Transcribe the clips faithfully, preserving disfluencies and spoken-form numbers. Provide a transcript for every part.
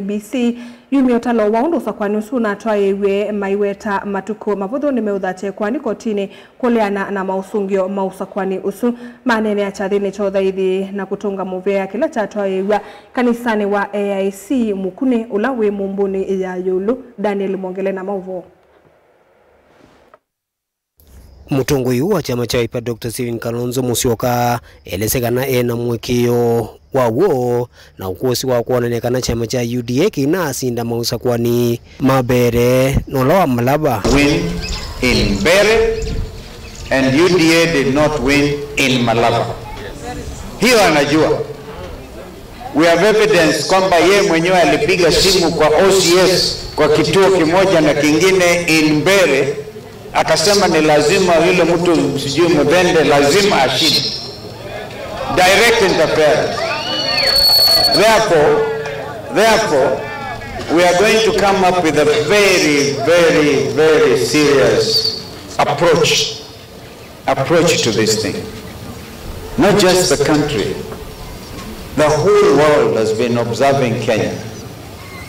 B C yumya ũtalo wa ũndũ ũsakũani ũsu ũnatwaĩĩw'e, maiweta matukũ mavũthũ nĩmeũthatya ĩkoani kotinĩ kũleana na maũsũngĩo ma ũsakũani ũsu. Maneenea kyathĩnĩ kya ũthaithi na kũtũnga mũvea kĩla kyatwaĩĩw'a kanisanĩ wa A I C Mũkunĩ ũla wĩ Mũmbũnĩ ya Ĩũlũ. Daniel Mwongele na maũvoo. Mũtongoi ũũ wa kyama kya Wiper, Doctor Stephen Kalonzo Musyoka, elesye kana e na mũĩkĩĩo wa w'o na ũkũsĩ wa kwonany'a kana kyama kya U D A kĩinaasinda maũsakũani ma mbee na ũla wa Malava. Win in Mbeere and U D A did not win in Malava. Hiyo anajua. We have evidence kwamba yeye mwenyewe alipiga simu kwa O C S kwa kituo kimoja na kingine in Mbeere, akasema ni lazima yule mtu sijui Mudhende lazima ashinde. Direct interference. Therefore, therefore, we are going to come up with a very, very, very serious approach approach to this thing. Not just the country, the whole world has been observing Kenya.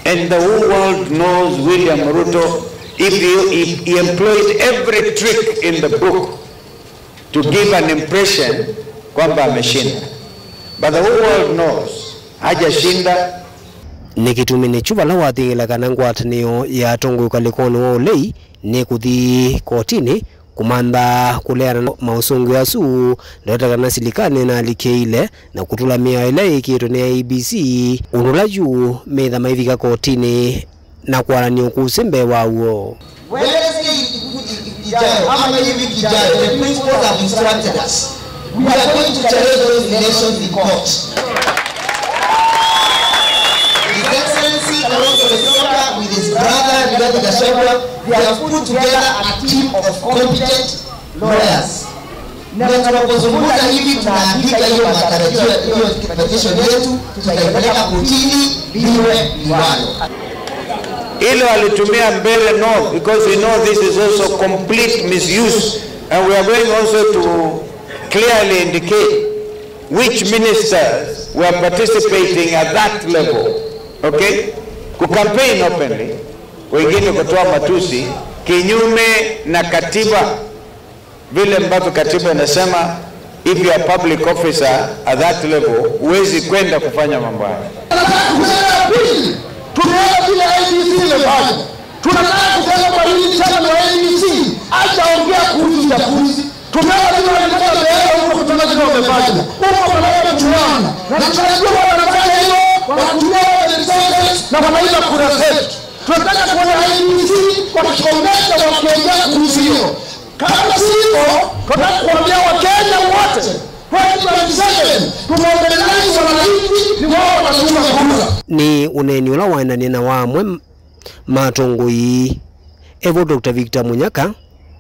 And the whole world knows William Ruto, if he, he, he employed every trick in the book to give an impression kwamba ameshinda. But the whole world knows, hajashinda. Nĩ kĩtumi nĩkyo vala wathing'ĩla kana ngwatanĩo ya atongoi ũkalĩkonĩ wa ũlei nĩ kũthi kotinĩ kũmantha kũleana na maũsũngĩo asu, ndaweta kana silikalĩ nĩnalikĩile na kũtũla mĩao ĩla yĩkĩĩtwe nĩ I E B C, ũndũ ũla yu metha maivika kotinĩ na kũalanĩa ũkũsĩ mbee wa w'o. Wednesday ijayo, ama hii wiki ijayo, the principals have instructed us. We are going to challenge those relations in court. His Excellency Kalonzo Musyoka with his brother Rigathi Gachagua, they have put together a team of competent lawyers. Na tunapozungumza hivi, tunaandika hiyo matarajio, hiyo petition yetu, tutaipeleka kotini, liwe liwalo. Ile walitumia Mbeere North, because we know this is also complete misuse, and we are going also to clearly indicate which ministers were participating at that level. Okay? Ku campaign openly, wengine kutoa matusi kinyume na katiba. Vile ambavyo katiba inasema, if you are public officer at that level, huwezi kwenda kufanya mambo haya. Tunataka kusema pili, tumeona vile I E B C imefanya. Tunataka kusema kwa hili chama la I E B C, acha ongea kuhusu uchaguzi. Tumeona vile walitoka mbele huko, tunaona vile wamefanya. Huko wanataka kuchuana. Na tunajua wanafanya hivyo, wanatumia resources na wanaiba kura zetu. Tunataka kuona I E B C wakiongeza, wakiongea kuhusu hiyo. Kama sivyo, tunataka kuambia Wakenya wote, twenty twenty-seven, tumobilize wananchi, ni wao watatunga kura. Nĩ ũneeni ũla waendanie na wa amwe ma atongoi, evo Doctor Victor Munyaka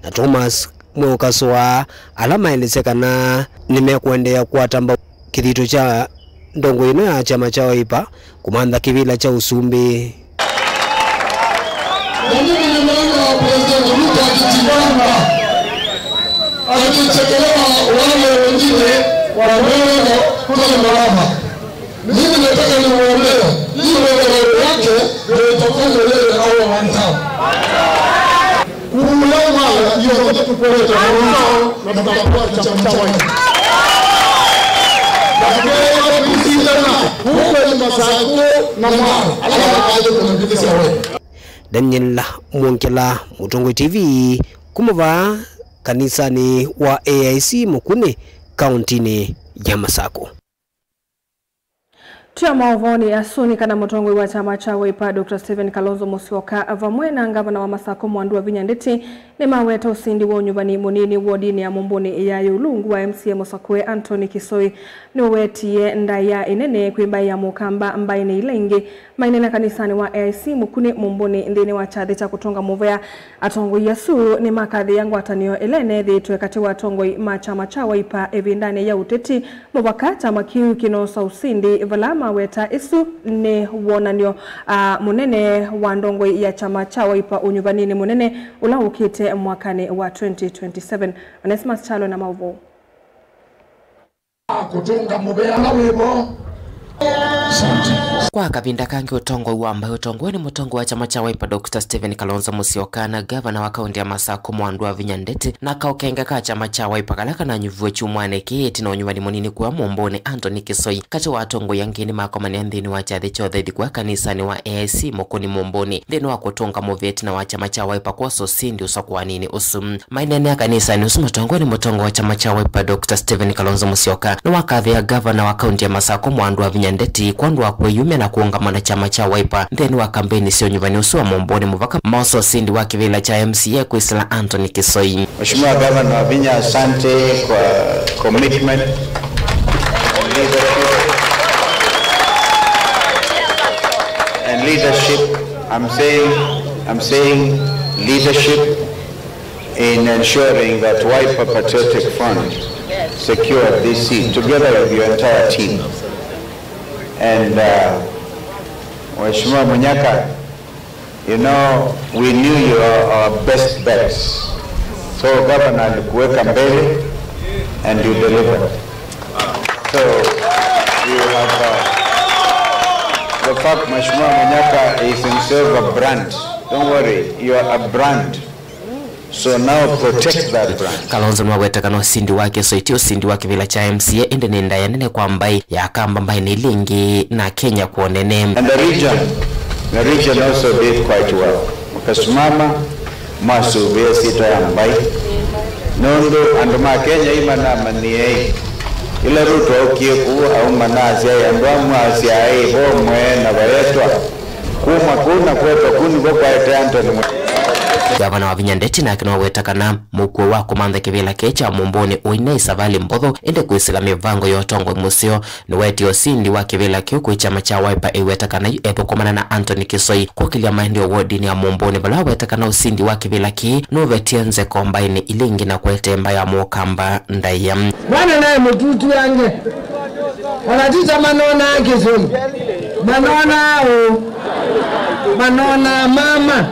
na Thomas Mweũ Kasũa, ala maelesya kana nĩmekũendeea kũkwata mbau kĩthito kya ndongoi ĩno ya kyama kya Wiper kũmantha kĩvĩla kya ũsumbĩ. Na mimi nimeona President Ruto akijibamba, akichekelea wale wengine wa Mbeere na kule Malava. Mimi nataka nimwombee, hii maendeleo yake ndio itafanya yeye awe one town. Kuulewa hiyo ndio kupeleka one town na tutakuwa chama cha Wiper. Na kuweza kushindana huko ni Masaku na Mara. Alafu kaje kumpitisha wewe. Daniel Mwongela, Mũtongoi T V, kuma vaa kanisanĩ wa A I C Mũkunĩ, kauntinĩ ya Masaku. Twĩ maũvoonĩ asu nĩ kana mũtongoi wa kyama kya Wiper, Doctor Stephen Kalonzo Musyoka, vamwe na ngavana wa Masaku Mwandu Wavinya Ndeti, nĩmaweta ũsindi wa ũnyuvani mũnini wodinĩ ya Mũmbũnĩ ya Ĩũlũ ungu wa M C A mũsakũe Anthony Kisoi. Nĩũwetie ndaĩa ĩnene kwĩ mbaĩ ya Mũkamba mbaĩnĩ ila ingĩ. Maineena kanisanĩ wa A I C Mũkunĩ Mũmbũnĩ nthĩnĩ wa kyathĩ kya kũtũnga mũvea, atongoi asu nĩmakathĩĩa ngwatanĩo ĩla ĩneethĩĩtwe katĩ wa atongoi ma kyama kya Wiper ĩvindanĩ ya ũteti. Mũvaka kyama kĩu kĩnoosa ũsindi, vala maweta ĩsu nĩ wonany'o, a, mũnene wa ndongoi ya kyama kya Wiper ũnyuvaninĩ mũnene ũla ũkĩte mwakanĩ wa twenty twenty-seven. Onesmus Kyalo na maũvoo. Kũtũnga mũvea na wĩvo. Asante. Kwa kavinda kangĩ, ũtongoi wa mbaĩ ũtongoew'e nĩ mũtongoi wa kyama kya Wiper Doctor Stephen Kalonzo Musyoka na ngavana wa kaunti ya Masakũ Mwandu wa Vinya Ndeti na kaũkenge ka kyama kya Wiper kala kananyuviwe kyumwanĩ kĩĩ ĩtina wa ũnyuvani mũnini kũya Mũmbũnĩ Anthony Kisoi katĩ wa atongoi angĩ nĩmakomania nthĩnĩ wa kyathĩ kya ũthaithi kũya kanisanĩ wa A I C Mũkũni Mũmbũnĩ nthĩnĩ wa kũtũnga mũvĩa ĩtina wa kyama kya Wiper kwosa ũsindi ũsakũaninĩ ũsu. Maineenea kanisanĩ ũsu mũtongoew'e nĩ mũtongoi wa kyama kya Wiper Doctor Stephen Kalonzo Musyoka nĩwakathĩĩa ngavana wa kaunti ya Masakũ Mwandu wa Vinya Ndeti kwondũ wa kwĩyumya na kũũngama na kyama kya Wiper nthĩnĩ wa kambeini sya ũnyuvani ũsu wa Mũmbũnĩ mũvaka moosa ũsindi wa kĩvĩla kya M C A kwĩsĩla Anthony Kisoi. Mheshimiwa Gavana Wavinya, asante kwa commitment and leadership. And leadership, I'm saying, I'm saying leadership in ensuring that Wiper Patriotic Front secured this seat together with your entire team. And uh, Mheshimiwa Munyaka, you know, we knew you are our best bets. So governor alikuweka mbele and you delivered. So you have uh, the fact Mheshimiwa Munyaka is himself a brand. Don't worry, you are a brand. So now protect that brand. Kalonzo nĩwaweta kana ũsindi wake ũsu ti ũsindi wa kĩvĩla kya M C A, ĩndĩ nĩ ndaĩa nene kwa mbaĩ ya Kamba, mbaĩ nĩ ilingĩ na Kenya kwa ũnene. And the region, the region also did quite well. Mkasimama, mwasũvĩa syĩtwa ya mbaĩ. Nũndũ andũ ma Kenya ĩ manamanyĩe ĩ. Ĩla Ruto aukie kũu, auma na asyaĩ andũ amwe asyaĩ vomwe na vaetwa. Kuma kũu na kwetwa kũu nĩvo kwaete Anthony Mũ- Gavana Wavinya Ndeti nake nĩwaweta kana mũkuo wa kũmantha kĩvĩla kĩĩ kya Mũmbũnĩ ũi naĩ savalĩ mbothũ, ĩndĩ kwĩsĩla mĩvango ya ũtongoi mũseo nĩwetie ũsindi wa kĩvĩla kĩu kwĩ kyama kya Wiper ĩweta kana yu ethũkũmana na Anthony Kisoi kũkĩlya maendeeo wodinĩ ya Mũmbũnĩ, vala waweta kana ũsindi wa kĩvĩla kĩĩ nũvetie nzeko mbaĩnĩ ilingĩ na kũete mbaĩ ya Mũkamba ndaĩa. Mwana naĩ mũtutu ange. Ona ti ta manonaa kĩsũngũ. Manonaa ũ? Manonaa mama.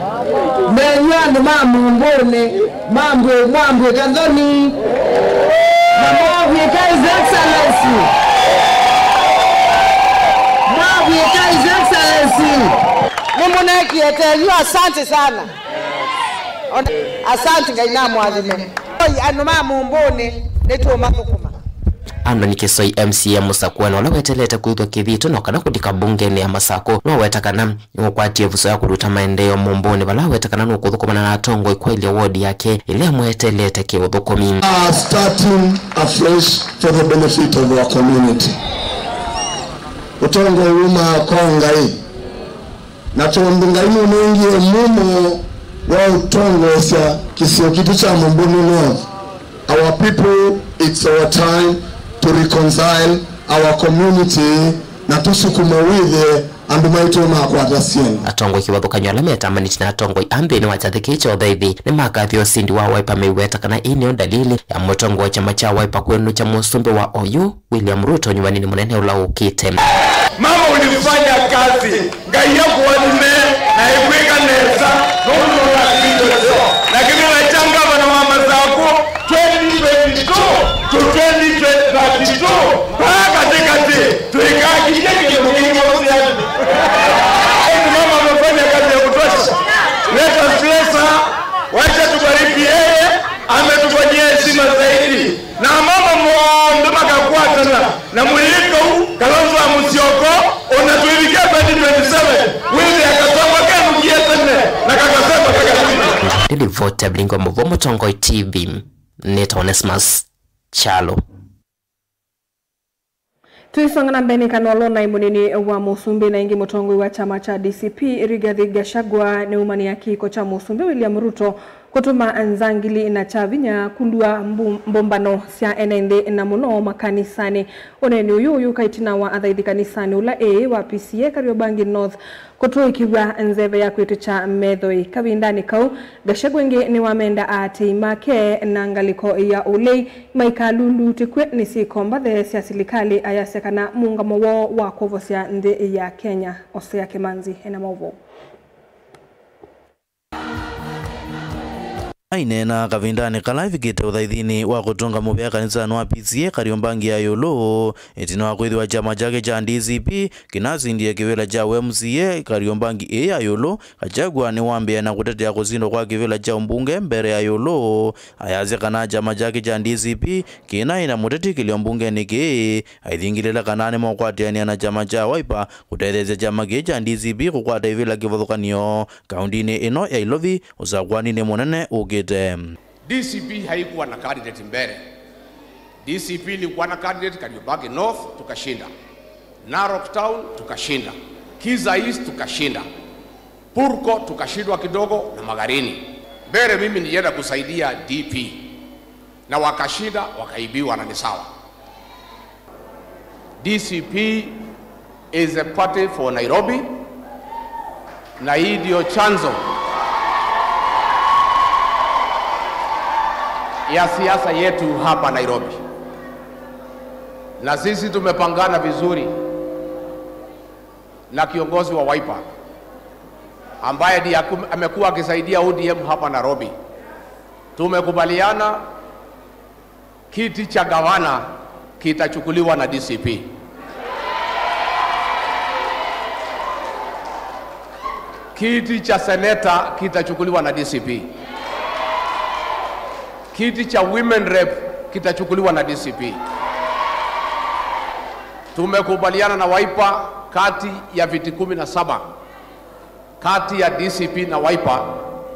Nenyu andũ ma Mũmbũnĩ, mambwĩ-, mwambwĩka nthoni. Na mwavwĩka His Excellency. Mwavwĩka His Excellency. Nĩmũnekie tenyu, asante sana. Ona, asante, Ngai namwathime. Oi, andũ ma Mũmbũnĩ nĩtũũmathũkũma. Anthony Kisoi, M C A mũsakũe na ũla weteelete kwĩthwa kĩthito no kana kũlika mbungenĩ ya Masakũ, nĩwaweta kana nĩũkwatie ĩvuso ya kũluta maendeeo Mũmbũnĩ, vala aweta kana nũkũthũkũmana na atongoi kwaĩlya wodi yake ĩla ĩmweteelete kĩũthũkũmi. Are starting afresh for the benefit of our community. Ũtongoi wumaa kwa Ngai. Na tondũ Ngai nũnengie mumo wa ũtongoesya kĩsio kitũ kya Mũmbũnĩ North, our people, it's our time to reconcile our community na tũsukume wĩthĩe andũ maitũ makwata syĩndũ. Atongoi kĩvathũkany'o ala metambanĩtye na atongoi a nthĩnĩ wa kyathĩ kĩĩ kya ũthaithi nĩmakathie ũsindi wa Wiper, meiweta kana ĩĩ nĩyo ndalili ya mũtongoi wa kyama kya Wiper kwĩnũkya mũsumbĩ wa oyu William Ruto nyuvanini mũnene ũla ũkĩte. Mama, ulifanya kazi, Ngai akũathime na ĩkwĩka nesa nũndũ nũnakĩlĩtwe syo na kĩvĩla kya ngavana wa Masakũ twenty twenty-two to twenty thirty-two. Paa katĩkatĩ, tũikakiny'e kĩndũ kĩngĩ ũsiani. Mama amefanya kazi ya kutosha. Let us bless her. Wacha tubariki yeye, ametufanyia heshima zaidi. Na amama monthe makakwatana na mũyĩka ũũ Kalonzo wa Mũsyoko, ona twĩvike twenty twenty-seven, wĩthĩa kasamba kenũkie tene na kakasema kakasini. Nĩ ripoti ya Vilingi wa Mũvoo, Mũtongoi T V, nĩtawa Onesmus Kyalo. Tũisonga na mbee nĩ kana ũla ũnaĩ mũnini wa mũsumbĩ na ĩngĩ mũtongoi wa kyama kya D C P, Rigathi Gachagua, nĩumanĩa kĩko kya mũsumbĩ William Ruto kũtũma nzangili na kya vinya kũlua mbu-, mbũmbano sya ene nthĩ na mũno makanisanĩ. Ũneeni ũyũ ũyũka ĩtina wa athaithi kanisanĩ ũla ĩĩ wa P C A Kariobangi North kũtũĩkĩw'a nzeve ya kwĩtĩkya methoi. Kavindanĩ kau, Gachagua ĩngĩ nĩwamenda aatĩĩi make na ngalĩko ya ũlei maikalulutĩkw'e nĩ syĩko mbathe sya silikalĩ, ayasya kana mũũngamo woo wa kwovosya nthĩ ya Kenya. Osea Kĩmanzi ena maũvoo. Aineena kavindanĩ kala evikĩte ũthaithinĩ wa kũtũnga mũvea kanisanĩ wa P C A Kariobangi ya ĩũlũ, ĩtina wa kwĩthĩwa kyama kyake kya D C P kĩnasindie kĩvĩla kya M C A Kariobangi ĩĩ ya ĩũlũ, Gachagua nĩwambĩĩa na kũtetea kũsindwa kwa kĩvĩla kya ũmbunge mbere ya ĩũlũ. Ayasya kana kyama kyake kya D C P kĩnaĩ na mũteti kĩlio mbungenĩ kĩĩ, aithingĩlĩla kana nĩmeũkwatĩanĩa na kyama kya Wiper kũtetheesya kyama kĩĩ kya D C P kũkwata ĩvĩla kĩvathũkany'o kaũndĩnĩ ĩno ya Ilovi ũsakũaninĩ mũnene ũkĩte. D C P haikuwa na candidate mbele. D C P ilikuwa na candidate Kariobangi North, tukashinda. Narok Town, tukashinda. Kisa East, tukashinda. Purko, tukashindwa kidogo na Magarini. Mbele mimi nilienda kusaidia D P. Na wakashinda, wakaibiwa, na ni sawa. D C P is a party for Nairobi, na hii ndio chanzo ya siasa yetu hapa Nairobi. Na sisi tumepangana vizuri na kiongozi wa Wiper ambaye ndiye aku-, amekuwa akisaidia O D M hapa Nairobi. Tumekubaliana kiti cha gavana kitachukuliwa na D C P. Kiti cha seneta kitachukuliwa na D C P. Kiti cha women rep kitachukuliwa na D C P. Tumekubaliana na Wiper, kati ya viti kumi na saba, kati ya D C P na Wiper,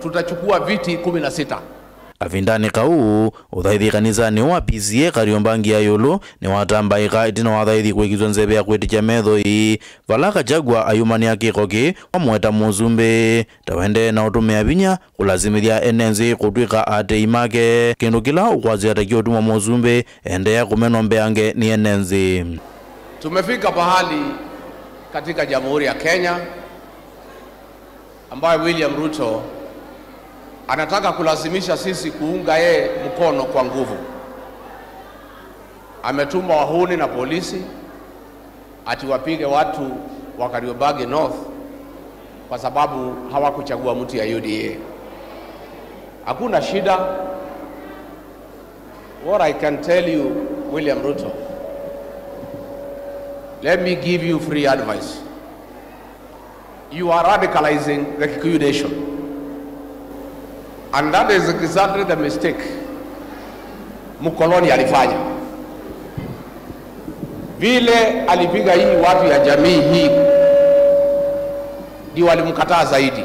tutachukua viti kumi na sita. Kavindanĩ kau, ũthaithi kanisanĩ wa P C A Kariobangi ya ĩũlũ nĩwatambaĩka ĩtina wa athaithi kũĩkĩsw'a nzeve ya kwĩtĩkya methoi, vala Gachagua ayumanĩa kĩko kĩĩ wamũweta mũsumbĩ ta wendee na ũtũmĩa vinya kũlasimĩthya ene nzĩ kũtw'ĩka aatĩĩi make, kĩndũ kĩla ũkwasya ta kĩũtuma mũsumbĩ endeea kũmenwa mbeange nĩ ene nzĩ. Tumefika pahali katika Jamhuri ya Kenya ambaye William Ruto anataka kulazimisha sisi kuunga yeye mkono kwa nguvu. Ametuma wahuni na polisi ati wapige watu wa Kariobangi North kwa sababu hawakuchagua mtu ya U D A. Hakuna shida. What I can tell you, William Ruto, let me give you free advice. You are radicalizing the Kikuyu nation. And that is exactly the mistake mkoloni alifanya. Vile alipiga hii watu ya jamii hii, ndio walimkataa zaidi.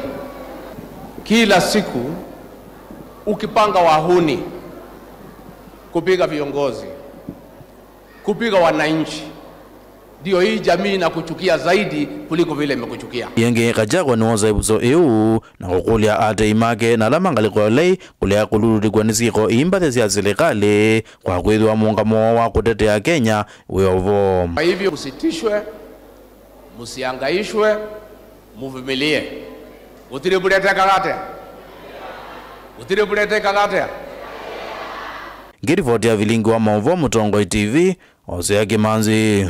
Kila siku ukipanga wahuni kupiga viongozi, kupiga wananchi, ndio hii jamii inakuchukia zaidi kuliko vile imekuchukia. Yĩngĩ, Gachagua nĩwosa ĩvuso ĩu na kũkũlya aatĩĩi make na ala ma ngalĩko ya ũlei kũlea kũlulutĩkw'a nĩ syĩko ii mbathĩ sya silikalĩ kwa kwĩthĩwa mũũngamo woo wa kũtetea Kenya wĩ o vo. Kwa hivyo, msitishwe, msiangaishwe, mvumilie. Gũtirĩ mbura ĩtekaga atĩa? Gũtirĩ mbura ĩtekaga atĩa? Ngĩrivoti ya vilingi wa maũvoo Mũtongoi T V, Hosea Kĩmanzi.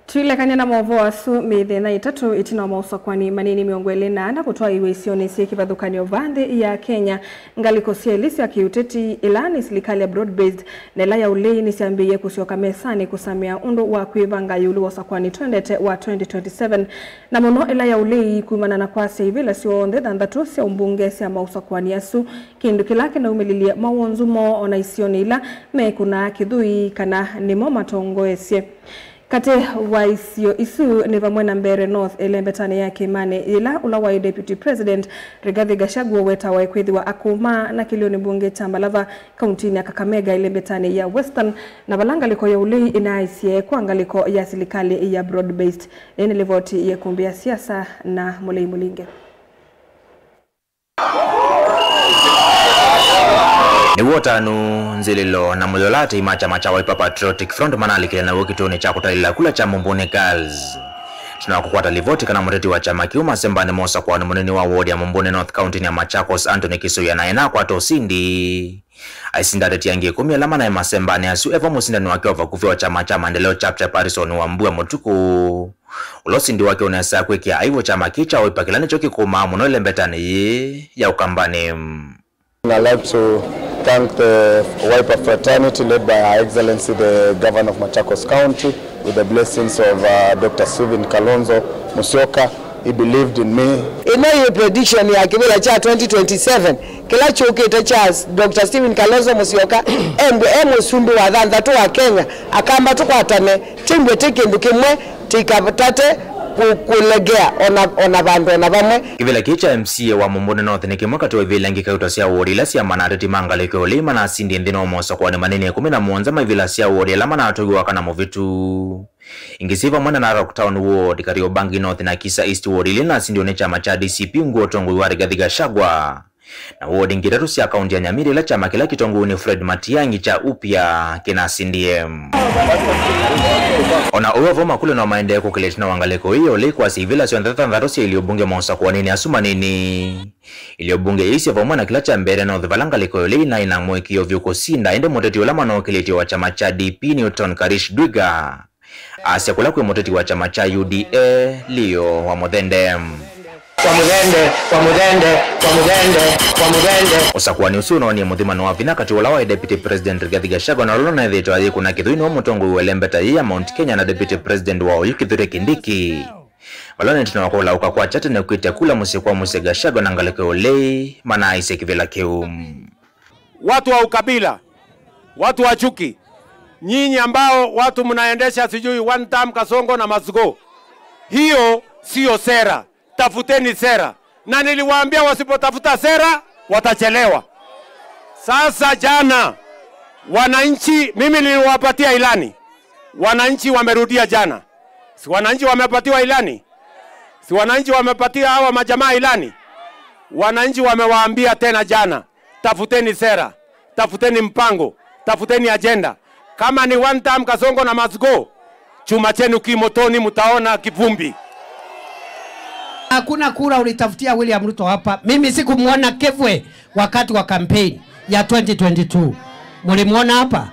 Twĩlekany'a na maũvoo asu, mĩthenya ĩtatũ ĩtina wa maũsakũani manini mĩongo ĩlĩ na ana kũtwaĩĩw'a isionĩ syĩ kĩvathũkany'o vaa nthĩ ya Kenya, ngalĩko sya ĩlĩ sya kĩũteti, ĩla nĩ silikalĩ ya broad-based na ĩla ya ũlei, nĩsyambĩĩe kũsyoka mesanĩ kũsamĩa ũndũ wa kwĩvanga ĩũlũ wa ũsakũani twendete wa twenty twenty-seven, na mũno ĩla ya ũlei, kumana na kwasya ivĩla syonthe thanthatũ sya ũmbunge sya maũsakũani asu, kĩndũ kĩla kĩnaumĩlilye mawonzu moo o na isionĩ ila mekũnaa kĩthũi kana nĩmo matongoesye. Katĩ wa isio isu nĩ vamwe na Mbeere North ĩlembetanĩ ya Kĩĩmanĩ, yĩla ũla waĩ Deputy President Rigathi Gachagua wetawa kwĩthĩwa akũmaa na kĩlĩonĩ mbunge kya Malava kauntinĩ ya Kakamega ĩlembetanĩ ya Western, na vala ngalĩko ya ũlei ĩnaaisye kwa ngalĩko ya silikalĩ ya broad-based. Ĩĩ nĩ livoti ya ĩkũmbĩ ya siasa na Mũlei Mũlinge. Nĩw'o ũtanu, nzĩlĩlo, na mũyo ũla aatĩĩi ma kyama kya Wiper Patriotic Front manalikile naw'o kĩtũũnĩ kya kũtalĩla kula kya Mumbuni Girls. Tũna kũkwata livoti kana mũteti wa kyama kĩu masembanĩ ma ũsakũani mũnini wa ward ya Mumbuni North kauntinĩ ya Machakos, Anthony Kisuya, naĩ naakwata ũsindi. Aisinda ateti angĩ ĩkũmi ala manaĩ masembanĩ asu, e vo mũsindani wake wa vakuvĩ wa kyama kya Maendeleo Chapchap Harrison Wambua Mũtukũ. Ũla ũsindi wake ũnesaa kwĩkĩa aivo kyama kĩĩ kya Wiper kĩla nĩkyo kĩkũmaa mũno ĩlembetanĩ yĩĩ ya Ũkambanĩ. I'd like to thank the Wiper fraternity led by Her Excellency the Governor of Machakos County with the blessings of uh, Doctor Stephen Kalonzo Musyoka. He believed in me. Ĩno yĩ prediction ya kĩvĩla kya twenty twenty-seven kĩla kyũkĩte kya Doctor Stephen Kalonzo Musyoka, embwe e mũsumbĩ wa thanthatũ wa Kenya, akamba tũkwatane, tĩmbwe tĩ kĩndũ kĩmwe, tĩikatate kũ- kũlegea ona, ona vandũ ona vamwe. Kĩvĩla kĩĩ kya M C A wa Mumbuni North nĩ kĩmwe katĩ wa ivĩla ingĩ kauta sya wodi ila syama na ateti ma ngalĩko ĩlĩ manasindie nthĩnĩ wa mosakũani manini ĩkũmi na mũonza ma ivĩla sya wodi ala manatũiwe wa kana mũvĩtu. Ingĩ syĩ vamwe na Narok Town Ward, Kariobangi North na Kisa East Ward, ila inasindiwe nĩ kyama kya D C P ungu wa ũtongoi wa Rigathi Gachagua. Na ward ingĩ itatũ sya kaunti ya Nyamira ila kyama kĩla kĩtongoew'e nĩ Fred Matiang'i kya UPIA kĩnasindie. O na ũu o vo, makulyo no maendee kũkĩlya ĩtina wa ngalĩko ĩĩ ya ũlei kwasya ivĩla syonthe thanthatũ sya ilio mbunge mosakũanĩnĩ asu manini. Ilio mbunge ii syĩ vamwe na kĩla kya Mbeere North, vala ngalĩko ya ũlei naĩ na mũĩkĩĩo vyũ kũsinda, ĩndĩ mũteti ũla manookĩlĩtye wa kyama kya D P, Newton Karish Dwiga, asya kũla kwĩ mũteti wa kyama kya U D A, Leo Wamuthende. Wamuthende, Wamuthende, Wamuthende, Wamuthende. Ũsakũani ũsu ũnoonie mũthimano wa vinya katĩ ũla waĩ Deputy President Rigathi Gachagua na ũla ũnethĩĩtwe ayĩkũna kĩthũi nĩwe mũtongoi wa ĩlembeta yĩĩ ya Mount Kenya na Deputy President wa oyu Kithure Kindiki. Vala nĩ ĩtina wa kũlaũka kwa kya tene kwĩtya kula mũsyĩ kwa mũsyĩ, Gachagua na ngalĩko ya ũlei manaaisye kĩvĩla kĩu. Watu wa ukabila, watu wa chuki, nyinyi ambao watu mnaendesha sijui one term Kasongo na must go, hiyo siyo sera. Tafuteni sera, na niliwaambia wasipotafuta sera watachelewa. Sasa jana wananchi, mimi niliwapatia ilani, wananchi wamerudia jana. Si wananchi wamepatiwa ilani? Si wananchi wamepatia hawa majamaa ilani? Wananchi wamewaambia tena jana, tafuteni sera, tafuteni mpango, tafuteni agenda. Kama ni one term Kasongo na must go, chuma chenu kimotoni, mtaona kivumbi. Hakuna kura ulitafutia William Ruto hapa. Mimi sikumwona Kevwe wakati wa campaign ya twenty twenty-two. Mlimwona hapa?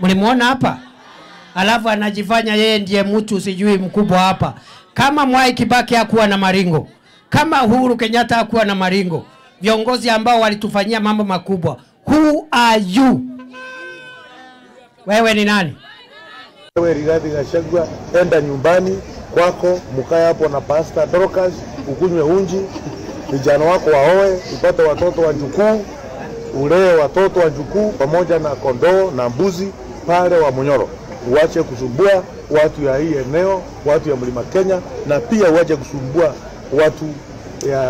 Mlimwona hapa? Alafu anajifanya yeye ndiye mtu sijui mkubwa hapa. Kama Mwai Kibaki hakuwa na maringo, kama Uhuru Kenyatta hakuwa na maringo, viongozi ambao walitufanyia mambo makubwa, who are you? Wewe ni nani? Wewe Rigathi Gachagua, enda nyumbani kwako, mkae hapo na Pastor Dorcas, ukunywe unji, vijana wako waoe, upate watoto wa jukuu, ulee watoto wa jukuu pamoja na kondoo na mbuzi pale wa Munyoro. Uache kusumbua watu ya hii eneo, watu ya Mlima Kenya, na pia uache kusumbua watu ya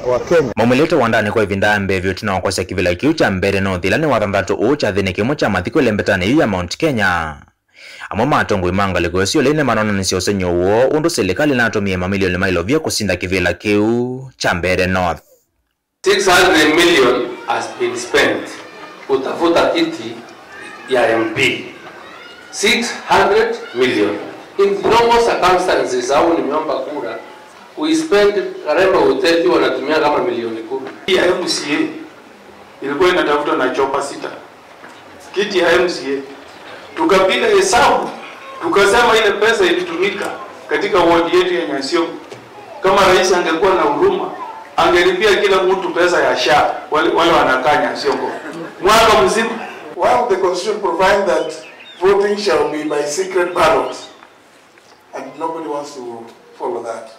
wa Kenya. Maumĩlĩte wandanĩ kwa ĩvinda ya mbee vyũ ĩtina wa kwasya kĩvĩla kĩu kya Mbeere North, ĩla nĩ wathanthatũ ũũ kyathĩnĩ kĩmwe kya mathiko ĩlembetanĩ yĩu ya Mount Kenya. Amwe ma atongoi ma ngalĩko ĩsu ĩla nĩmanonanisye ũsengy'o woo ũndũ silikalĩ ĩnatũmĩe mamilioni ma ilovia kũsinda kĩvĩla kĩu kya Mbeere North. Six hundred million has been spent kutafuta kiti ya M P. Six hundred million. In normal circumstances, au nimeomba kura, we spend, Karemba Uteti wanatumia kama milioni kumi. Hii ya M C A ilikuwa inatafutwa na chopa sita. Kiti ya M C A. Tukapiga hesabu, tukasema ile pesa ilitumika katika ward yetu ya Nyasiongo, kama rais angekuwa na huruma, angelipia kila mtu pesa ya SHA, wale, wale wanakaa Nyasiongo. Mwaka mzima. While the constitution provides that voting shall be by secret ballot, and nobody wants to follow that.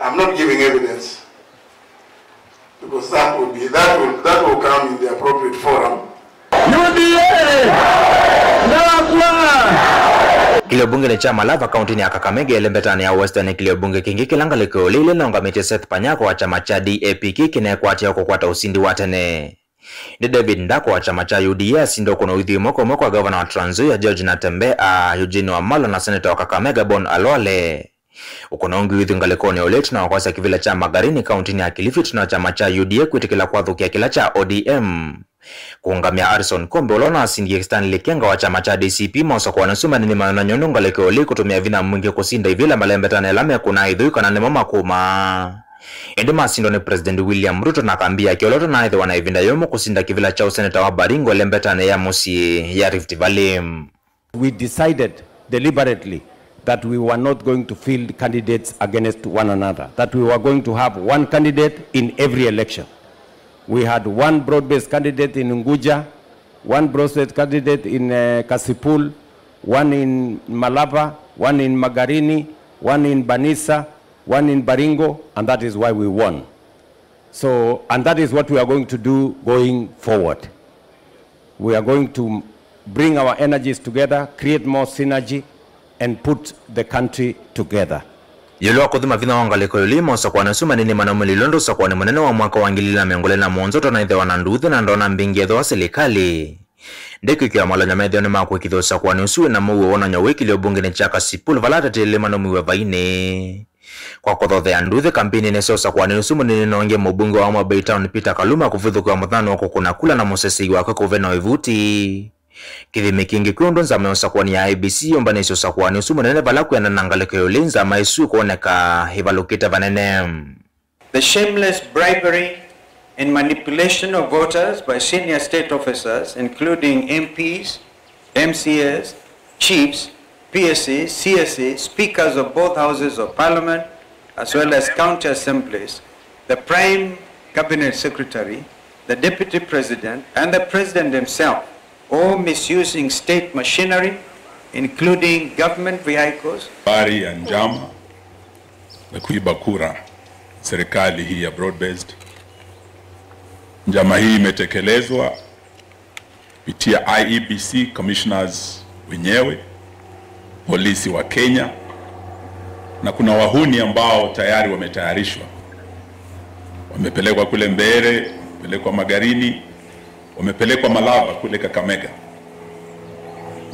I'm not giving evidence. Because that will be, that will, that will come in the appropriate forum. U D A! Ndakwa! Kĩlio mbunge nĩ kya Malava kauntinĩ ya Kakamega, ĩlembetanĩ ya Western, kĩlio mbunge kĩngĩ kĩla ngalĩko ya ũlei ĩnũngamĩtye Seth Panyako wa kyama kya D A P kĩnekwatĩawa kũkwata ũsindi wa tene. Ĩndĩ David Ndako wa kyama kya U D A asinde ũkũno ũithi ĩmwe kwa ĩmwe kwa ngavana wa Trans Nzoia George Natembeya, Eugene Wamalwa na seneta wa Kakamega Bon Khalwale. Ũkũno ũngĩ ũithi ngalĩkonĩ ya ũlei ĩtina wa kwasya kĩvĩla kya Magarini kauntinĩ ya Kilifi ĩtina wa kyama kya U D A kwĩtĩkĩla kwathũkĩa kĩla kya O D M kũũngamĩa Harrison Kombe ũla ũnasindie Stanley Kenga wa kyama kya D C P. Mosakũani asu manini manonany'a ũndũ ngalĩko ya ũlei kũtũmĩa vinya mwingĩ kũsinda ivĩla malembetanĩ ala mekũnaa ĩthũi kana nĩmo makũmaa. Ĩndĩ masindwa nĩ President William Ruto na kambi yake ũla ũtanaĩthĩwa na ĩvinda yũmũ kũsinda kĩvĩla kya ũseneta wa Baringo ĩlembetanĩ ya mũsyĩ ya Rift Valley. We decided deliberately that we were not going to field candidates against one another, that we were going to have one candidate in every election. We had one broad-based candidate in Unguja, one broad-based candidate in, uh, Kasipul, one in Malava, one in Magarini, one in Banisa, one in Baringo, and that is why we won. So, and that is what we are going to do going forward. We are going to bring our energies together, create more synergy, and put the country together. Ĩũlũ wa kũthima vinya wa ngalĩko ĩũlũ, maũsakũanĩ asu manini manaumĩlile ũndũ ũsakũanĩ mũnene wa mwaka wa ngili ilĩ na mĩongo ĩlĩ na mũonza ũtanaĩthĩwa na nduthi na ndona mbingĩ ethĩwa silikalĩ ndĩkwĩkĩwa malany'o methĩwa nĩmakwĩkĩthya ũsakũanĩ ũsu wĩna mũuo wonany'a wĩkĩlyo mbungenĩ kya Kasipul vala atatĩlĩĩli manaumiw'e vainĩ. Kwa kũthothea nduthi kambininĩ sya ũsakũanĩ ũsu mũnini, nongie mũmbunge wa Homa Bay Town Peter Kaluma kũvithũkĩwa mũthano wa kũkũna kula na mũsesei wake kũve na ĩvuti. Kĩthimi kĩngĩ kwĩ ũndũ nzama ya ũsakũani ya I E B C yũmbanĩsye ũsakũani ũsu mũnene vala kwĩanana na ngalĩko ya ũlei nzama ĩsu ĩkwoneka ĩvalũkĩte vanene. The shameless bribery and manipulation of voters by senior state officers, including M Ps, M C As, chiefs, P S As, C S As, speakers of both houses of parliament, as well as county assemblies, the prime cabinet secretary, the deputy president, and the president himself, all misusing state machinery, including government vehicles. Habari ya njama na kuiba kura serikali hii ya broad-based. Njama hii imetekelezwa kupitia I E B C commissioners wenyewe, polisi wa Kenya, na kuna wahuni ambao tayari wametayarishwa, wamepelekwa kule Mbeere, wamepelekwa Magarini, wamepelekwa Malava kule Kakamega.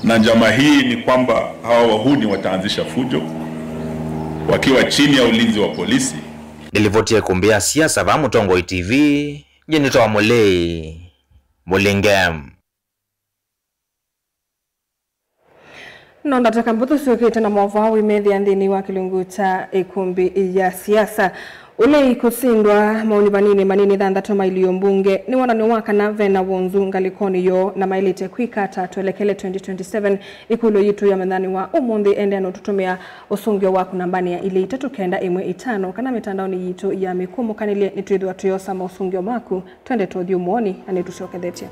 Na njama hii ni kwamba hawa wahuni wataanzisha fujo wakiwa chini ya ulinzi wa polisi. Nĩ livoti ya ĩkũmbĩ ya siasa vaa Mũtongoi T V, nyie nĩtawa Mũlei Mũlinge. No ndataka mbũthũ syũkĩte na maũvoo wĩmethĩa nthĩnĩ wa kĩlungu kya ĩkũmbĩ ya siasa. Ũlei kũsindwa maũni vanini manini thanthatũ ma ilio mbunge nĩ wonany'o wa kana ve na wonzu ngalĩkonĩ yoo na maĩlĩte kwĩka ata twelekele twenty twenty-seven. Ĩkũlyo yitũ ya mũthenyanĩ wa ũmũnthĩ, endea na ũtũtũmĩa ũsũngĩo waku nambanĩ ya ilĩ itatũ kenda ĩmwe itano kana mĩtandaonĩ yitũ ya mĩkũmũkanĩlye, nĩtwĩthĩwa tũyosa maũsũngĩo maku. Twende tũthi ũmũonĩ na nĩtũsyokethetye.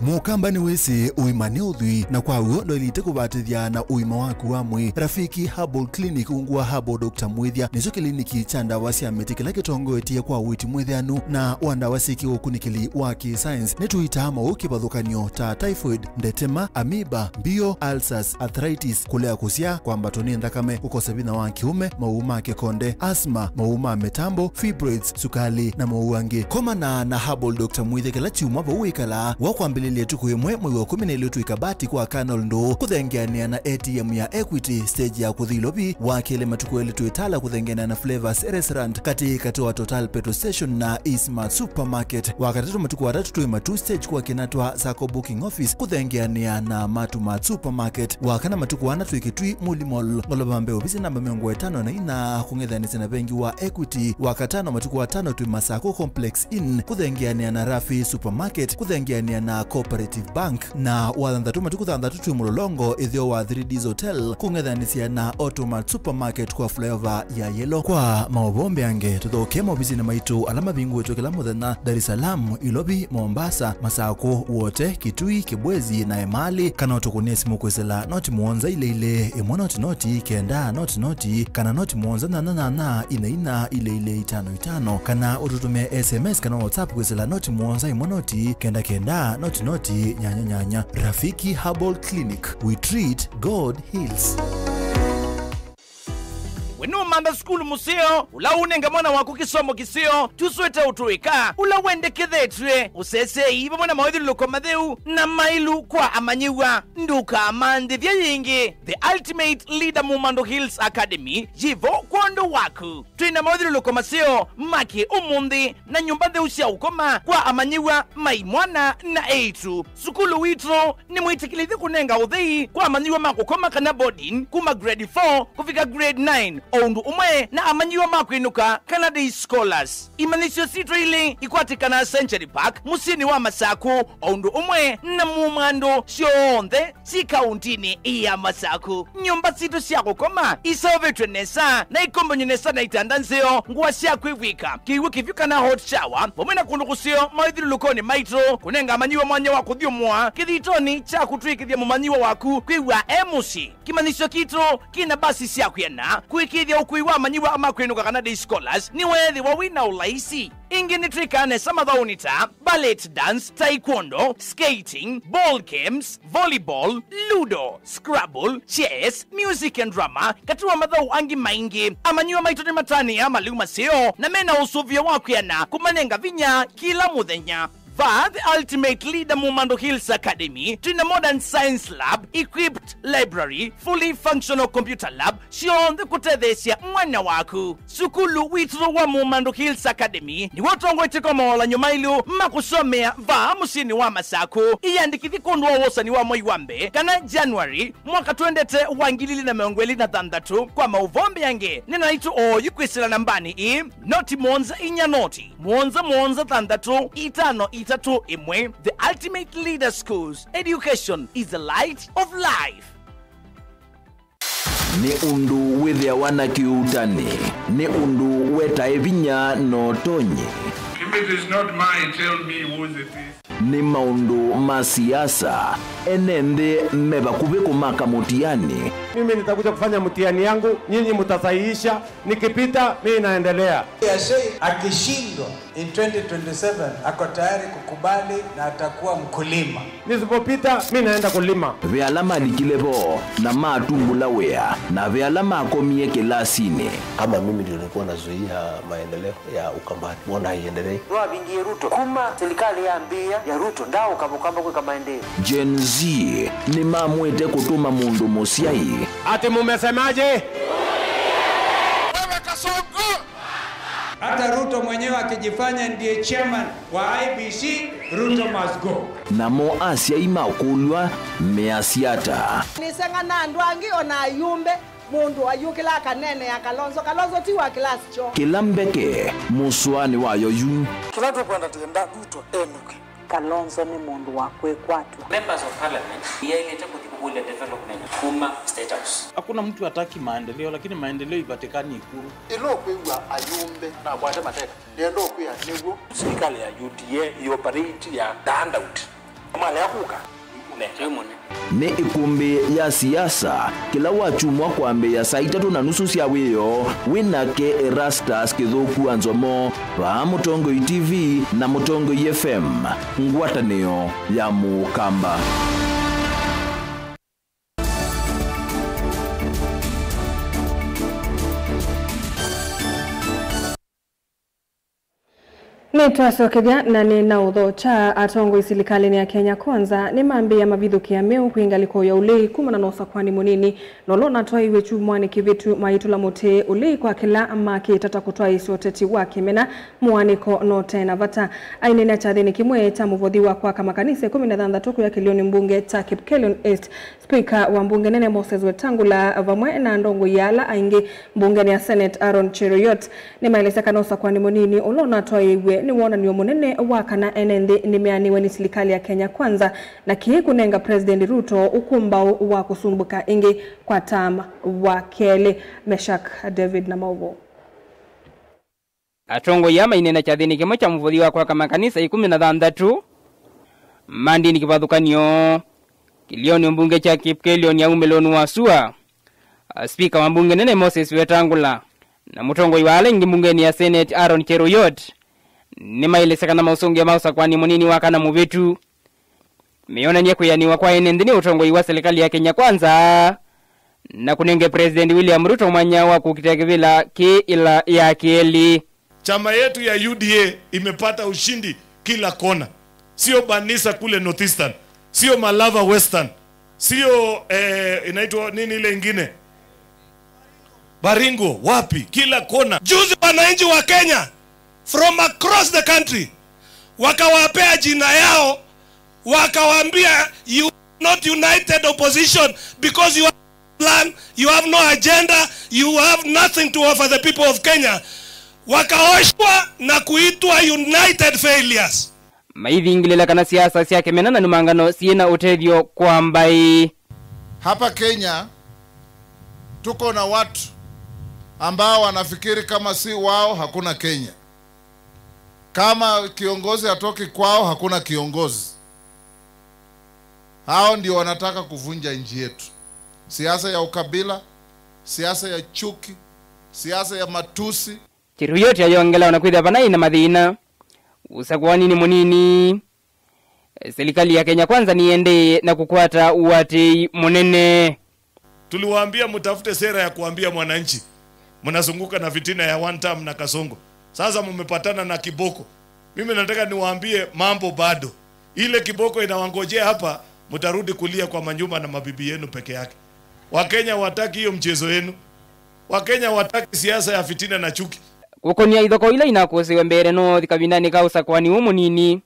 Mũkamba nĩwĩsĩ ũima nĩ ũthwii, na kwa w'o ndwaĩlĩte kũvatĩthya na ũima waku wa mwĩĩ. Rafiki Herbal Clinic ungu wa Herbal Doctor Mwĩthya nĩkyo kĩliniki kya ndawa sya mĩtĩ kĩla kĩtongoetye kwa ũiiti mwĩthĩanu na wa ndawa syĩ kĩũkunĩkĩli wa kĩ-science. Nĩtũitaa maũũ kĩvathũkany'o ta typhoid, ndetema, amoeba, mbio, ulcers, arthritis, kũlea kũsyaa, kwambatwa nĩ nthakame, kũkosa vinya wa kĩũme, maũũ ma kĩkonde, asthma, maũũ ma mĩtambo, fibroids, sukalĩ, na maũũ angĩ. Komana na Herbal Doctor Mwĩthya kĩla kyumwa vau wĩkalaa, wa kwambĩlĩlya ĩtukũ ĩmwe mwei wa kũmi na ilĩ twĩ Kabati kwa Colonel Ndũũ, kũthengeanĩa na A T M ya Equity, stage ya kũthi Ilovi, wa kelĩ matukũ elĩ twĩ Tala kũthengeanĩa na Flavors Restaurant, katĩ katĩ wa Total Petrol Station na Eastmart Supermarket, wa katatũ matukũ atatũ twĩ Matuu stage kwa Kinatwa Sacco Booking Office kũthengeanĩa na Matumat Supermarket. Wa kana matukũ ana twĩ Kitui Muli Mall, ngolova mbee ovisi namba mĩongo ĩtano na ina, kũng'ethanĩsya na vengi wa Equity. Wa katano matukũ atano twĩ Masako Complex Inn, kũthengeanĩa na Rafi Supermarket, kũthengeanĩa na Cooperative Bank. Na wa thanthatũ matukũ thanthatũ twĩ Mũlolongo, ĩtheo wa Three Ds Hotel, kũng'ethanĩsya na Automat Supermarket kwa flyover ya Yellow. Kwa maũvoo mbeange, tũthokee maovisinĩ maitũ ala mavingũĩtwe kĩla mũthenya, Dar es Salaam, Ilovi, Mombasa, Masako, Wote, Kitui, Kibwezi na Emali, kana ũtũkũnĩe simũ kwĩsĩla noti mũonza ilĩ ilĩ, ĩmwe noti noti, kenda noti noti, kana noti mũonza nyanya nyanya, ina ina, ilĩ ilĩ, itano itano, kana ũtũtũmĩe S M S kana WhatsApp kwĩsĩla noti mũonza ĩmwe noti, kenda kenda, noti noti, nyanya nyanya. Rafiki Herbal Clinic, we treat, God heals. We nũmantha sukulu mũseo, ũla ũnenga mwana waku kĩsomo kĩseo, tũswĩte ũtũĩka, ũla wendekethetw'e, ũsesei vamwe na mawĩthyũlũlũko matheu na maĩlu kwa amanyĩw'a. Ndũkamanthĩthya yĩngĩ. The Ultimate Leader Mumando Hills Academy yĩ vo kwondũ waku. Twĩ na mawĩthyũlũlũko maseo ma kĩ-ũmũnthĩ na nyũmba ntheu sya ũkoma kwa amanyĩw'a ma imwana na eĩtu. Sukulu witũ nĩ mwĩtĩkĩlĩthye kũnenga ũthei kwa amanyĩw'a ma kũkoma kana boarding kuma grade four kũvika grade nine. o ũndũ ũmwe na amanyĩw'a ma kwĩnũka kana day scholars. Imanyĩsyo sitũ ilĩ ikwatĩkanaa Century Park, mũsyĩnĩ wa Masaku, o ũndũ ũmwe na Mumandũ syonthe syĩ kaũntĩnĩ ya Masaku. Nyũmba sitũ sya kũkoma iseũvĩtw'e nesa na ikombany'e nesa na itanda nzeo, ngũa sya kwĩvw'ĩka, kĩw'ũ kĩvyũ kana hot shower, vamwe na kũndũ kũseo mawĩthyũlũlũkonĩ maitũ, kũnenga amanyĩw'a mwanya wa kũthyũmũa kĩthitonĩ kya kũtw'ĩkĩthya mũmanyĩw'a waku kwĩw'a e mũsyĩ. Kĩmanyĩsyo kitũ kĩna mbasi sya kwĩana. Kũĩkĩĩthya ũkui wa amanyĩw'a ma kwĩnũka kana day scholars nĩweethĩwa wĩ na ũlaisi. Ĩngĩ nĩtwĩkaa nesa mathaũnĩ ta ballet dance, taekwondo, skating, ball games, volleyball, ludo, scrabble, chess, music and drama, katĩ wa mathaũ angĩ maingĩ. Amanyĩw'a maitũ nĩmatanĩaa malĩu maseo na mena ũsũvĩo wa kwĩana kũmanenga vinya kĩla mũthenya. Vaa The Ultimate Leader Mumandũ Hills Academy, twĩna modern science lab, equipped library, fully functional computer lab, syonthe kũtetheesya mwana waku. Sukulu witũ wa Mumandũ Hills Academy nĩw'o ũtongoetye kwa mawalan'yo mailũ ma kũsomea vaa mũsyĩnĩ wa Masaku. Ĩyandĩkĩthye kwondũ wa wosani wa mwei wa mbee kana January mwaka twendete wa ngili ili na mĩongo ĩlĩ na thanthatũ. Kwa maũvoo mbeange, nena naitũ oyu kwĩsĩla nambanĩ ĩĩ, noti mũonza inya noti, mũonza mũonza thanthatũ itano itatũ ĩmwe. The Ultimate Leader Schools, education is the light of life. Nĩ ũndũ wĩthĩawa na kĩuutani, nĩ ũndũ wetae vinya na ũtonyi. If it is not mine, tell me whose it is. Nĩ maũndũ ma siasa, ene nthĩ me vakuvĩ kũmaka mũtiani. Mimi nitakuja kufanya mtihani yangu, nyinyi mtasahihisha, nikipita, mimi naendelea. Akishindwa in twenty twenty-seven, ako tayari kukubali na atakuwa mkulima. Nisipopita, mimi naenda kulima. Ve ala malikile vo na matumbũla wĩa, na ve ala makomie kĩlasinĩ. Kama mimi ndio nilikuwa nazuia maendeleo ya Ukambani, mbona haiendelei? Nĩwavingie Ruto. Kuma serikali yambĩĩa ya Ruto, ndaaũka Mũkamba kwĩka maendeeo. Gen Z nĩmamwĩte kũtũma mũndũ mũsyai. Ati mumesemaje? Wewe Kasongo! Hata Ruto mwenyewe akijifanya ndiye chairman wa I E B C, Ruto must go. Namo asyai makũlw'a measya ata? Nĩseng'ana andũ angĩ o na ayumbe. Mũndũ ayũkĩla akaneenea Kalonzo. Kalonzo ti wa class kyo. Kĩla mbeke mũsũanĩ wayo yu. Kĩla tũkwenda, twenda Ruto enũke. Kalonzo nĩ mũndũ wa kwĩkwatw'a. Members of Parliament yaĩlĩte kũthi kũkũlya development kuma State House. Hakuna mtu hataki maendeleo, lakini maendeleo ipatikani Ikulu. Ĩla ũkwĩw'a ayumbe nakwate mateka, nĩenda ũkwĩa nĩw'o. Serikali ya U D A ĩoperate ya the handout. Malea kũka, nĩ mũne. Nĩ ĩkũmbĩ ya siasa, kĩla wakyumwa kwambĩĩa saa itatũ na nusu sya wĩoo, wĩ nake Erastus Kĩthũku wa Nzomo, vaa Mũtongoi T V na Mũtongoi F M, ngwatanĩo ya Mũkamba. Nĩtwasokethya na nĩ na ũthokya. Atongoi silikalĩnĩ ya Kenya Kwanza nĩmambĩĩa mavithũkĩa meũ kwĩ ngalĩko ya ũlei kumana na ũsakũani mũnini, na ũla ũnatwaĩiw'e kyumwanĩ kĩvĩtu maitũla mũtĩ ũlei kwa kĩla makĩta ta kũtwaĩĩsya ũteti wa kĩmena, mũanĩko na ũte na vata. Aineenea kyathĩnĩ kĩmwe kya mũvothi wa kwaka makanisa ĩkũmi na thanthatũ kũya kĩlĩonĩ mbunge kya Kipkelion East, Spika wa mbunge nene Moses Wetangula vamwe na ndongoi ya ala aingĩ mbungeni ya Senate Aaron Cheruiyot nĩmaelesya kana ũsakũani mũnini ũla ũnatwaĩĩw'e nĩ wonany'o mũnene wa kana ene nthĩ nĩmeanĩwe nĩ silikalĩ ya Kenya Kwanza, na kĩĩ kũnenga President Ruto ũkũmbaũ wa kũsumbũka ĩngĩ kwa taama wa kelĩ. Meshak David na maũvoo. Atongoi aa maineena kyathĩnĩ kĩmwe kya mũvothi wa kwaka makanisa ĩkũmi na thanthatũ ma ndini kĩvathũkany'o kĩlĩonĩ mbunge kya Kipkelion ya umĩlonĩ wa sua. Spika wa mbunge nene Moses Wetangula na mũtongoi wa ala aingĩ mbungenĩ ya Senate Aaron Cheruiyot nĩmaelesya kana maũsũngĩo ma ũsakũani mũnini wa kana mũvĩtu meyonany'a kwĩanĩwa kwa ene nthĩ nĩ ũtongoi wa silikalĩ ya Kenya Kwanza, na kũnenge President William Ruto mwanya wa kũkita kĩvĩla kĩ ĩla ya kelĩ. Chama yetu ya U D A imepata ushindi kila kona, sio Banisa kule North Eastern, sio Malava Western, sio eh, inaitwa nini ile ingine, Baringo, wapi, kila kona. Juzi wananchi wa Kenya from across the country wakawapea jina yao, wakawaambia, "You are not united opposition because you are plan, you have no agenda, you have nothing to offer the people of Kenya. Wakaoshwa na kuitwa united failures. Maithingĩlĩla kana siasa sya kĩmena na nũmangano syĩ na ũtethyo kwa mbaĩ. Hapa Kenya tuko na watu ambao wanafikiri kama si wao hakuna Kenya. Kama kiongozi hatoki kwao, hakuna kiongozi. Hao ndio wanataka kuvunja nchi yetu. Siasa ya ukabila, siasa ya chuki, siasa ya matusi. Cheruiyot ayongela ona kwĩthĩa vanaĩ na mathĩna ũsakũaninĩ mũnini. Serikali ya Kenya Kwanza nĩendee na kũkwata ũatĩĩi mũnene. Tuliwaambia mtafute sera ya kuambia mwananchi. Mnazunguka na fitina ya one term na Kasongo. Sasa mmepatana na kiboko. Mimi nataka niwaambie mambo bado. Ile kiboko inawangojea hapa, mtarudi kulia kwa manyumba na mabibi yenu peke yake. Wakenya wataki hiyo mchezo yenu. Wakenya wataki siasa ya fitina na chuki. Kũkonia ithokoo ila inakũsĩwe mbee no kavindanĩ ka ũsakũani ũũ mũnini.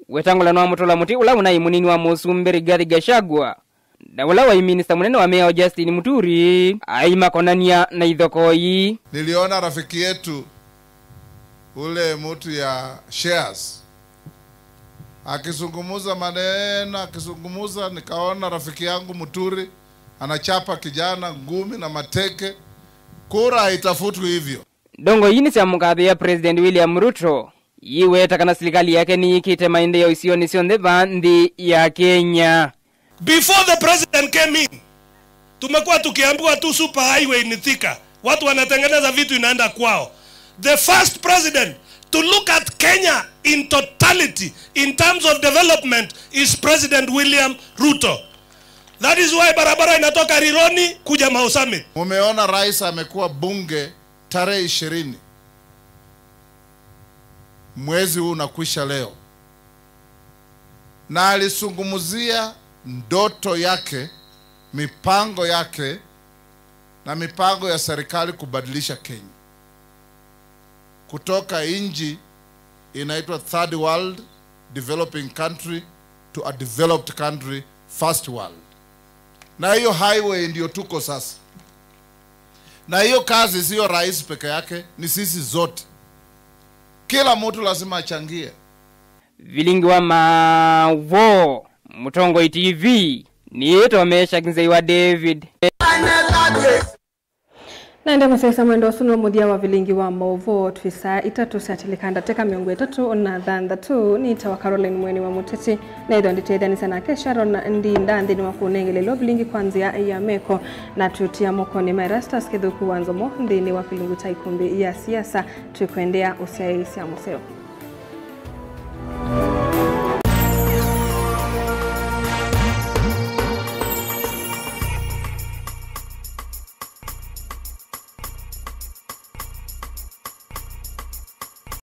Wetangula nwa mũtũla mũtĩ ũla ũnaĩ mũnini wa mũsumbĩ Rigathi Gachagua, na ũla waĩ minista mũnene wa mĩao Justin Muturi, aimakonania na ithokoi. Niliona rafiki yetu ule mtu ya shares akizungumza maneno, akizungumza, nikaona rafiki yangu Muturi anachapa kijana ngumi na mateke. Kura haitafutwi hivyo. Ndongo ii nĩsyamũkathĩĩa President William Ruto, iiweta kana silikalĩ yake nĩyĩkĩte maendeeo isionĩ syonthe vaa nthĩ ya Kenya. Before the president came in, tumekuwa tukiambiwa tu super highway ni Thika. Watu wanatengeneza vitu inaenda kwao. The first president to look at Kenya in totality, in terms of development, is President William Ruto. That is why barabara inatoka Rironi kuja Mau Summit. Mumeona rais amekuwa bunge tarehe ishirini mwezi huu unakwisha leo, na alizungumzia ndoto yake, mipango yake, na mipango ya serikali kubadilisha Kenya kutoka nchi inaitwa third world developing country to a developed country, first world. Na hiyo highway ndio tuko sasa. Na hiyo kazi sio rais peke yake, ni sisi zote. Kila mtu lazima achangie. Vilingi wa Maũvoo, Mũtongoi T V, nĩĩtwa Meshack Nzei wa David. Naende kũsesa mwendo ũsu nĩ mũthya wa vilingi wa maũvoo. Twĩ saa itatũ sya tilika ndatĩka mĩongo ĩtatũ na thanthatũ. Nĩtawa Caroline Mweni wa Mũteti, na ĩthwa nditetheanĩsya nake Sharon Ndinda nthĩnĩ wa kũnengelelwa vilingi kwa nzĩa ya meko, na tũtia mokonĩ ma Erastus Kĩthũku wa Nzomo nthĩnĩ wa kĩlungu kya ikumbi ya siasa. Twĩkwendea ũsyaĩĩsya mũseo.